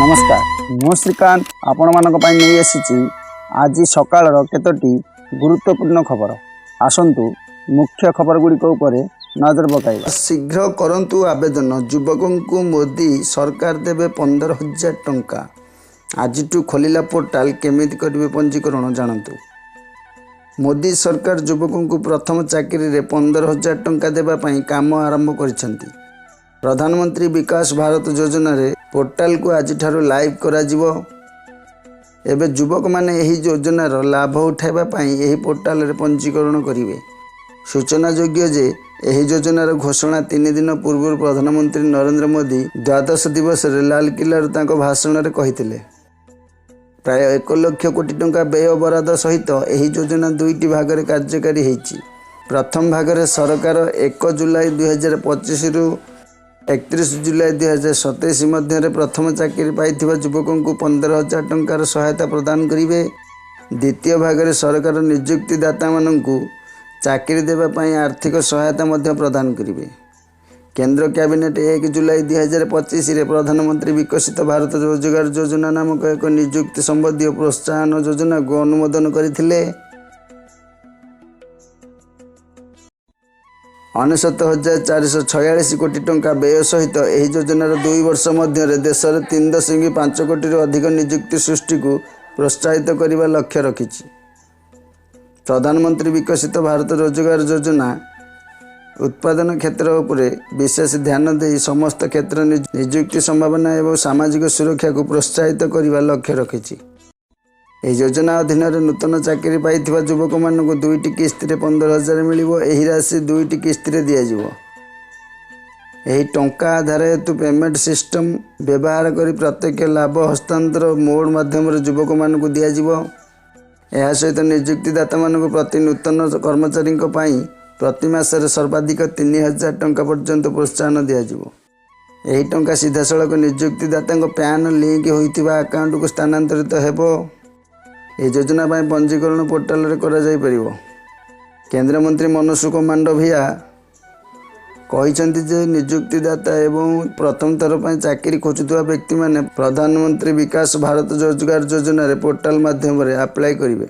ନମସ୍କାର, ମୁଁ ଶ୍ରୀକାନ୍ତ ଆପଣମାନଙ୍କ ପାଇଁ ନେଇ ଆସିଛି ଆଜି ସକାଳର କେତୋଟି ଗୁରୁତ୍ୱପୂର୍ଣ୍ଣ ଖବର। ଆସନ୍ତୁ, ମୁଖ୍ୟ ଖବର ଗୁଡ଼ିକ ଉପରେ ନଜର ପକାଇବା। ଶୀଘ୍ର କରନ୍ତୁ ଆବେଦନ, ଯୁବକଙ୍କୁ ମୋଦି ସରକାର ଦେବେ 15,000 ଟଙ୍କା। ଆଜିଠୁ ଖୋଲିଲା ପୋର୍ଟାଲ, କେମିତି କରିବେ ପଞ୍ଜୀକରଣ ଜାଣନ୍ତୁ। ମୋଦି ସରକାର ଯୁବକଙ୍କୁ ପ୍ରଥମ ଚାକିରିରେ 15,000 ଟଙ୍କା ଦେବା ପାଇଁ କାମ ଆରମ୍ଭ କରିଛନ୍ତି। ପ୍ରଧାନମନ୍ତ୍ରୀ ବିକାଶ ଭାରତ ଯୋଜନାରେ ପୋର୍ଟାଲକୁ ଆଜିଠାରୁ ଲାଇଭ୍ କରାଯିବ। ଏବେ ଯୁବକମାନେ ଏହି ଯୋଜନାର ଲାଭ ଉଠାଇବା ପାଇଁ ଏହି ପୋର୍ଟାଲରେ ପଞ୍ଜୀକରଣ କରିବେ। ସୂଚନାଯୋଗ୍ୟ ଯେ ଏହି ଯୋଜନାର ଘୋଷଣା 3 ଦିନ ପୂର୍ବରୁ ପ୍ରଧାନମନ୍ତ୍ରୀ ନରେନ୍ଦ୍ର ମୋଦି ଦ୍ୱାଦଶ ଦିବସରେ ଲାଲକିଲ୍ଲାରୁ ତାଙ୍କ ଭାଷଣରେ କହିଥିଲେ। ପ୍ରାୟ 1 ଲକ୍ଷ କୋଟି ଟଙ୍କା ବ୍ୟୟ ବରାଦ ସହିତ ଏହି ଯୋଜନା ଦୁଇଟି ଭାଗରେ କାର୍ଯ୍ୟକାରୀ ହେଇଛି। ପ୍ରଥମ ଭାଗରେ ସରକାର 1 ଜୁଲାଇ 2025ରୁ 31 ଜୁଲାଇ 2027 ମଧ୍ୟରେ ପ୍ରଥମ ଚାକିରି ପାଇଥିବା ଯୁବକଙ୍କୁ 15,000 ଟଙ୍କାର ସହାୟତା ପ୍ରଦାନ କରିବେ। ଦ୍ୱିତୀୟ ଭାଗରେ ସରକାର ନିଯୁକ୍ତିଦାତାମାନଙ୍କୁ ଚାକିରି ଦେବା ପାଇଁ ଆର୍ଥିକ ସହାୟତା ମଧ୍ୟ ପ୍ରଦାନ କରିବେ। କେନ୍ଦ୍ର କ୍ୟାବିନେଟ୍ 1 ଜୁଲାଇ 2025ରେ ପ୍ରଧାନମନ୍ତ୍ରୀ ବିକଶିତ ଭାରତ ରୋଜଗାର ଯୋଜନା ନାମକ ଏକ ନିଯୁକ୍ତି ସମ୍ବନ୍ଧୀୟ ପ୍ରୋତ୍ସାହନ ଯୋଜନାକୁ ଅନୁମୋଦନ କରିଥିଲେ। 99,446 କୋଟି ଟଙ୍କା ବ୍ୟୟ ସହିତ ଏହି ଯୋଜନାର 2 ବର୍ଷ ମଧ୍ୟରେ ଦେଶରେ 3.5 କୋଟିରୁ ଅଧିକ ନିଯୁକ୍ତି ସୃଷ୍ଟିକୁ ପ୍ରୋତ୍ସାହିତ କରିବା ଲକ୍ଷ୍ୟ ରଖିଛି। ପ୍ରଧାନମନ୍ତ୍ରୀ ବିକଶିତ ଭାରତ ରୋଜଗାର ଯୋଜନା ଉତ୍ପାଦନ କ୍ଷେତ୍ର ଉପରେ ବିଶେଷ ଧ୍ୟାନ ଦେଇ ସମସ୍ତ କ୍ଷେତ୍ର ନିଯୁକ୍ତି ସମ୍ଭାବନା ଏବଂ ସାମାଜିକ ସୁରକ୍ଷାକୁ ପ୍ରୋତ୍ସାହିତ କରିବା ଲକ୍ଷ୍ୟ ରଖିଛି। ଏହି ଯୋଜନା ଅଧୀନରେ ନୂତନ ଚାକିରି ପାଇଥିବା ଯୁବକମାନଙ୍କୁ ଦୁଇଟି କିସ୍ତିରେ 15,000 ମିଳିବ। ଏହି ରାଶି ଦୁଇଟି କିସ୍ତିରେ ଦିଆଯିବ। ଏହି ଟଙ୍କା ଆଧାର ହେତୁ ପେମେଣ୍ଟ ସିଷ୍ଟମ ବ୍ୟବହାର କରି ପ୍ରତ୍ୟକ୍ଷ ଲାଭ ହସ୍ତାନ୍ତର ମୋଡ୍ ମାଧ୍ୟମରେ ଯୁବକମାନଙ୍କୁ ଦିଆଯିବ। ଏହା ସହିତ ନିଯୁକ୍ତିଦାତାମାନଙ୍କୁ ପ୍ରତି ନୂତନ କର୍ମଚାରୀଙ୍କ ପାଇଁ ପ୍ରତି ମାସରେ ସର୍ବାଧିକ 3,000 ଟଙ୍କା ପର୍ଯ୍ୟନ୍ତ ପ୍ରୋତ୍ସାହନ ଦିଆଯିବ। ଏହି ଟଙ୍କା ସିଧାସଳଖ ନିଯୁକ୍ତିଦାତାଙ୍କ ପ୍ୟାନ୍ ଲିଙ୍କ ହୋଇଥିବା ଆକାଉଣ୍ଟକୁ ସ୍ଥାନାନ୍ତରିତ ହେବ। ଏହି ଯୋଜନା ପାଇଁ ପଞ୍ଜୀକରଣ ପୋର୍ଟାଲରେ କରାଯାଇପାରିବ। କେନ୍ଦ୍ରମନ୍ତ୍ରୀ ମନସୁଖ ମାଣ୍ଡଭିଆ କହିଛନ୍ତି ଯେ ନିଯୁକ୍ତିଦାତା ଏବଂ ପ୍ରଥମ ଥର ପାଇଁ ଚାକିରି ଖୋଜୁଥିବା ବ୍ୟକ୍ତିମାନେ ପ୍ରଧାନମନ୍ତ୍ରୀ ବିକାଶ ଭାରତ ରୋଜଗାର ଯୋଜନାରେ ପୋର୍ଟାଲ ମାଧ୍ୟମରେ ଆପ୍ଲାଏ କରିବେ।